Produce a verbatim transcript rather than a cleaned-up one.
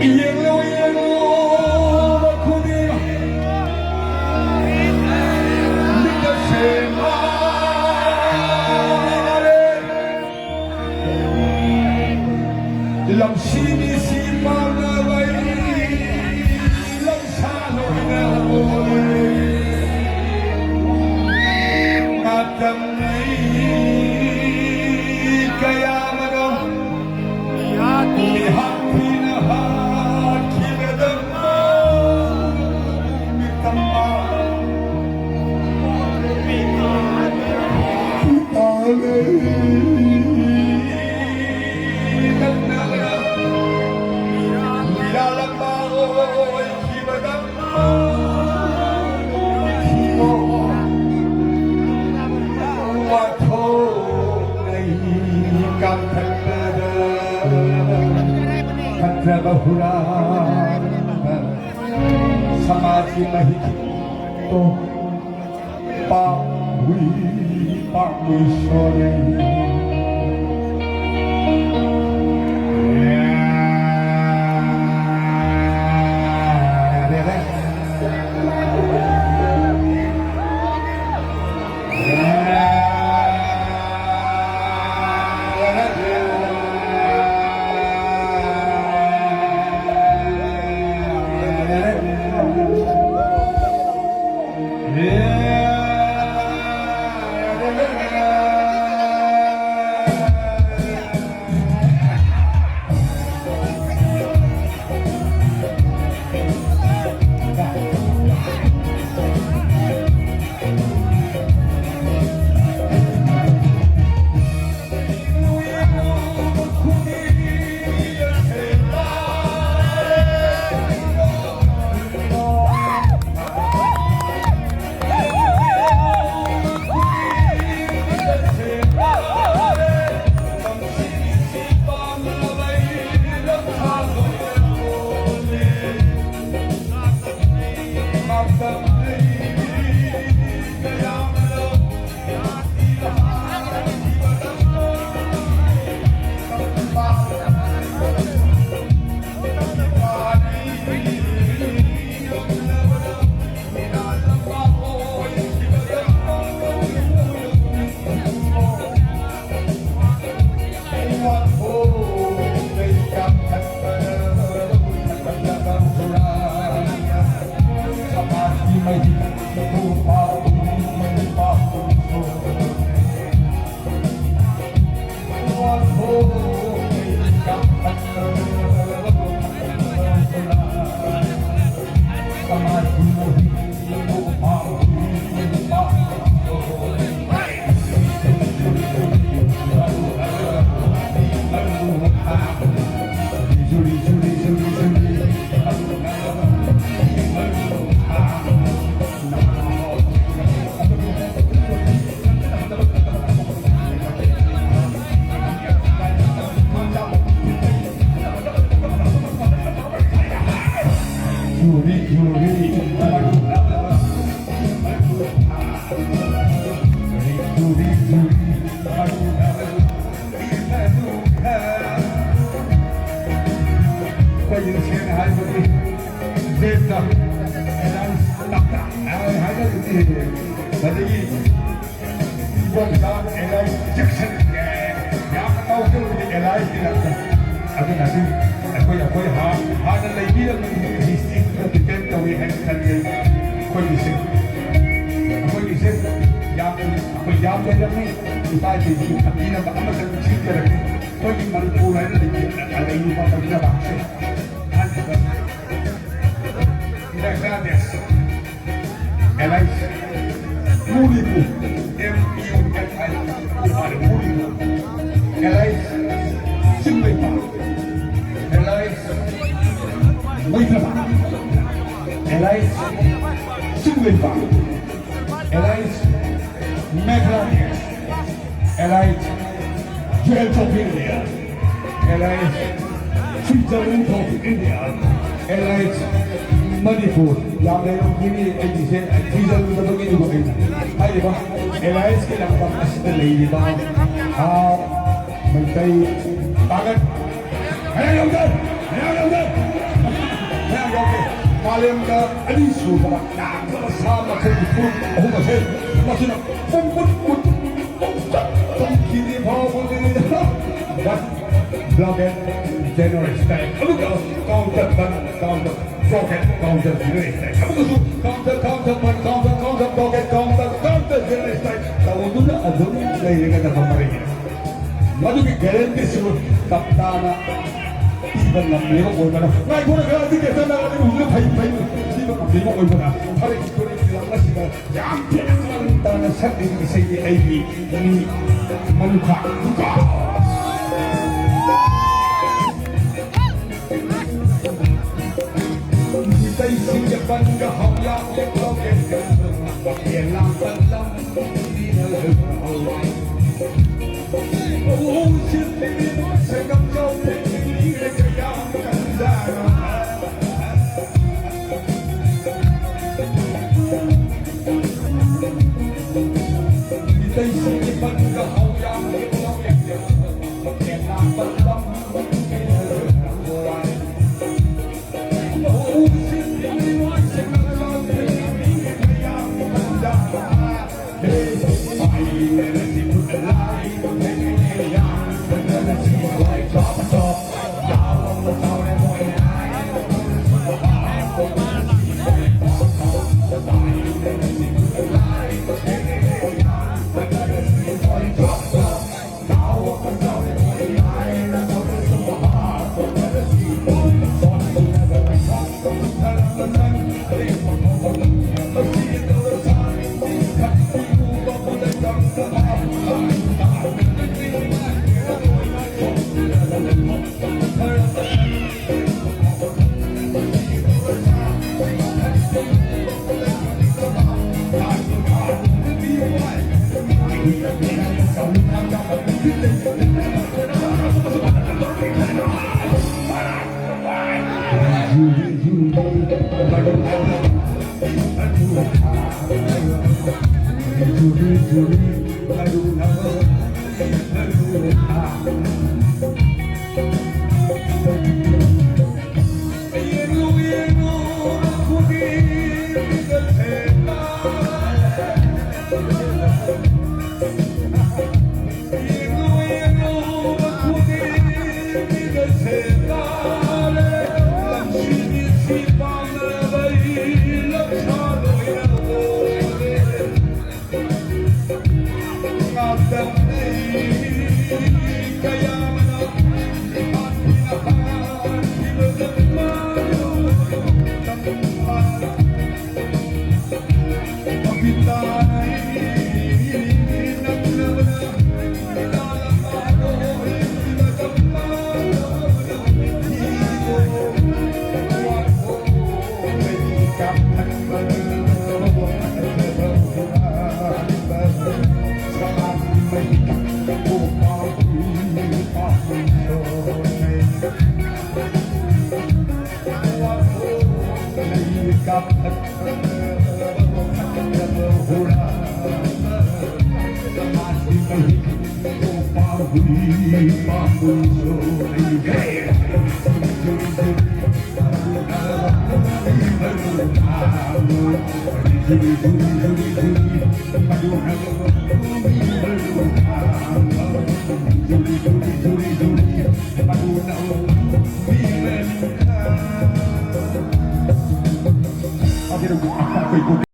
ꯌꯦꯡꯂꯨ, ꯌꯦꯡꯂꯨ, ꯃꯈꯨꯗꯤ ꯃꯤꯠꯇ ꯁꯦꯝꯃꯔꯦ꯫ ꯂꯝꯁꯤꯒꯤ ꯁꯤ ꯄꯥꯝꯅꯕꯩ ꯂꯝꯁꯥ ꯂꯣꯏꯅ ꯉꯥꯛꯇꯝꯅꯩ꯫ ꯀꯌꯥ ꯑꯃꯅꯣ ꯃꯤꯍꯥꯠ ꯊꯤꯅ ꯍꯥꯠꯈꯤꯕꯗ ꯃꯤꯇꯝꯕ ꯇꯥꯔꯦ꯫ ꯅꯛꯅꯅ ꯃꯤꯔꯥꯜꯂꯝꯕ ꯑꯣꯏꯈꯤꯕꯗ ꯋꯥꯊꯣꯛꯅꯩ ꯀꯥꯡꯊꯠꯄꯗ ꯐꯠꯇ꯭ꯔꯕ ꯍꯨꯔꯥꯟꯕ ꯁꯃꯥꯖꯀꯤ ꯃꯍꯤꯛꯇꯣ ꯄꯥꯝꯃꯨꯏ, ꯄꯥꯝꯃꯨꯏ ꯁꯣꯔꯤ꯫ ꯑꯗꯒꯤ ꯏꯕꯣꯝꯆꯥ ꯑꯦꯂꯥꯏꯁ ꯖꯦꯛꯁꯟ, ꯌꯥꯝꯅ ꯉꯥꯎꯖꯕꯗꯤ ꯑꯦꯂꯥꯏꯁꯀꯤ ꯂꯝꯗ꯫ ꯑꯗꯨꯅ ꯑꯗꯨꯝ ꯑꯩꯈꯣꯏ, ꯑꯩꯈꯣꯏ ꯍꯥ-, ꯍꯥꯟꯅ ꯂꯩꯕꯤꯔꯝꯕ ꯍꯤꯁꯇ꯭ꯔꯤꯗꯨꯗ ꯗꯤꯄꯦꯟ ꯇꯧꯏ ꯍꯥꯏꯅ ꯈꯜꯂꯤ꯫ ꯑꯩꯈꯣꯏꯒꯤꯁꯦ, ꯑꯩꯈꯣꯏꯒꯤꯁꯦ ꯌꯥꯝ, ꯑꯩꯈꯣꯏ ꯌꯥꯝ ꯂꯩꯔꯝꯃꯤ꯫ ꯏꯄꯥ ꯏꯄꯨꯒꯤ ꯊꯝꯕꯤꯔꯝꯕ ꯑꯃꯇꯪ ꯊꯤꯖꯔꯒꯦ꯫ ꯑꯩꯈꯣꯏꯒꯤ ꯃꯅꯤꯄꯨꯔ ꯍꯥꯏꯅ ꯂꯩꯔꯤꯕ ꯂꯩꯔꯤꯕ ꯂꯩꯕꯥꯛꯁꯦ ꯑꯍꯥꯟꯕꯗ ꯃꯦꯘꯥꯂꯌꯥ, ꯑꯦꯂꯥꯏꯁ ꯃꯨꯔꯤꯕꯨ, M U R I, ꯃꯨꯔꯤꯕꯨ, ꯑꯦꯂꯥꯏꯁ ꯆꯤꯡꯂꯩꯄꯥꯛ, ꯑꯦꯂꯥꯏꯁ ꯃꯩꯇ꯭ꯔꯄꯥꯛ, ꯑꯦꯂꯥꯏꯁ ꯆꯤꯡꯂꯩꯄꯥꯛ, alias Meghalaya, alias jewels of India, alias Switzerland of India, alias Manipur. ꯌꯥꯝ ꯂꯩꯔꯝꯈꯤꯅꯤ ꯑꯩꯒꯤꯁꯦ ꯊꯤꯖꯤꯜꯂꯨꯗꯕꯒꯤꯅꯤꯀꯣ ꯑꯩꯅ ꯍꯥꯏꯔꯤꯕ ꯑꯦꯂꯥꯏꯁꯀꯤ ꯂꯝꯗꯝ ꯑꯁꯤꯗ ꯂꯩꯔꯤꯕ ꯍꯥꯎ ꯃꯩꯇꯩ ꯄꯥꯒꯠ ꯃꯌꯥꯝ ꯌꯥꯎꯗꯦ, ꯃꯌꯥꯝ ꯌꯥꯎꯗꯦ, ꯃꯌꯥꯝ ꯌꯥꯎꯗꯦ꯫ ꯃꯥꯂꯦꯝꯗ ꯑꯅꯤꯁꯨꯕ ꯌꯥꯝꯂꯕ ꯁꯥ ꯃꯈꯜꯒꯤ ꯐꯨꯔꯨꯞ ꯑꯍꯨꯝ ꯑꯁꯦ ꯃꯁꯤꯅ ꯄꯨꯡ ꯀꯨꯟ ꯀꯨꯟ ꯄꯨꯡꯆꯠ ꯆꯠꯈꯤꯗ꯭ꯔꯤ ꯐꯥꯎꯕ ꯂꯩꯔꯤꯗ꯫ One blockade general strike. ꯑꯗꯨꯒ counter one, counter blockade, counter general strike. ꯑꯃꯨꯛꯀꯁꯨ counter, counter one, counter, counter blockade, counter, counter general strike ꯇꯧꯗꯨꯅ ꯑꯗꯨꯝ ꯂꯩꯔꯒꯗꯕ ꯃꯔꯩꯅꯤ꯫ ꯃꯗꯨꯒꯤ guarantee ꯁꯨ ꯇꯞꯇꯥꯅ ꯄꯤꯕ ꯉꯝꯂꯤꯕ ꯑꯣꯏꯕꯅ, ꯉꯥꯏꯈꯣ, ꯈꯔ ꯑꯗꯨ ꯀꯦꯁꯟꯅꯔꯒ ꯎꯕꯗ ꯐꯩ, ꯐꯩ, ꯄꯤꯕ ꯉꯝꯂꯤꯕ ꯑꯣꯏꯕꯅ, ꯐꯔꯦ, ꯇꯨꯔꯦꯜꯒꯤ ꯂꯝ ꯑꯁꯤꯗ ꯌꯥꯝ ꯊꯤꯅ ꯃꯔꯝ ꯇꯥꯅ ꯁꯛꯂꯤꯕ ꯏꯁꯩꯗꯤ ꯑꯩꯒꯤ ꯃꯤ ꯃꯅꯨꯈꯥ꯫ ꯃꯤꯇꯩꯁꯤꯡꯒꯤ ꯄꯟꯒ ꯍꯧꯌꯥꯝꯒꯤ ꯄ꯭ꯔꯣꯒ꯭ꯔꯦꯁ ꯌꯦꯟ ꯂꯥꯡꯕ ꯂꯝ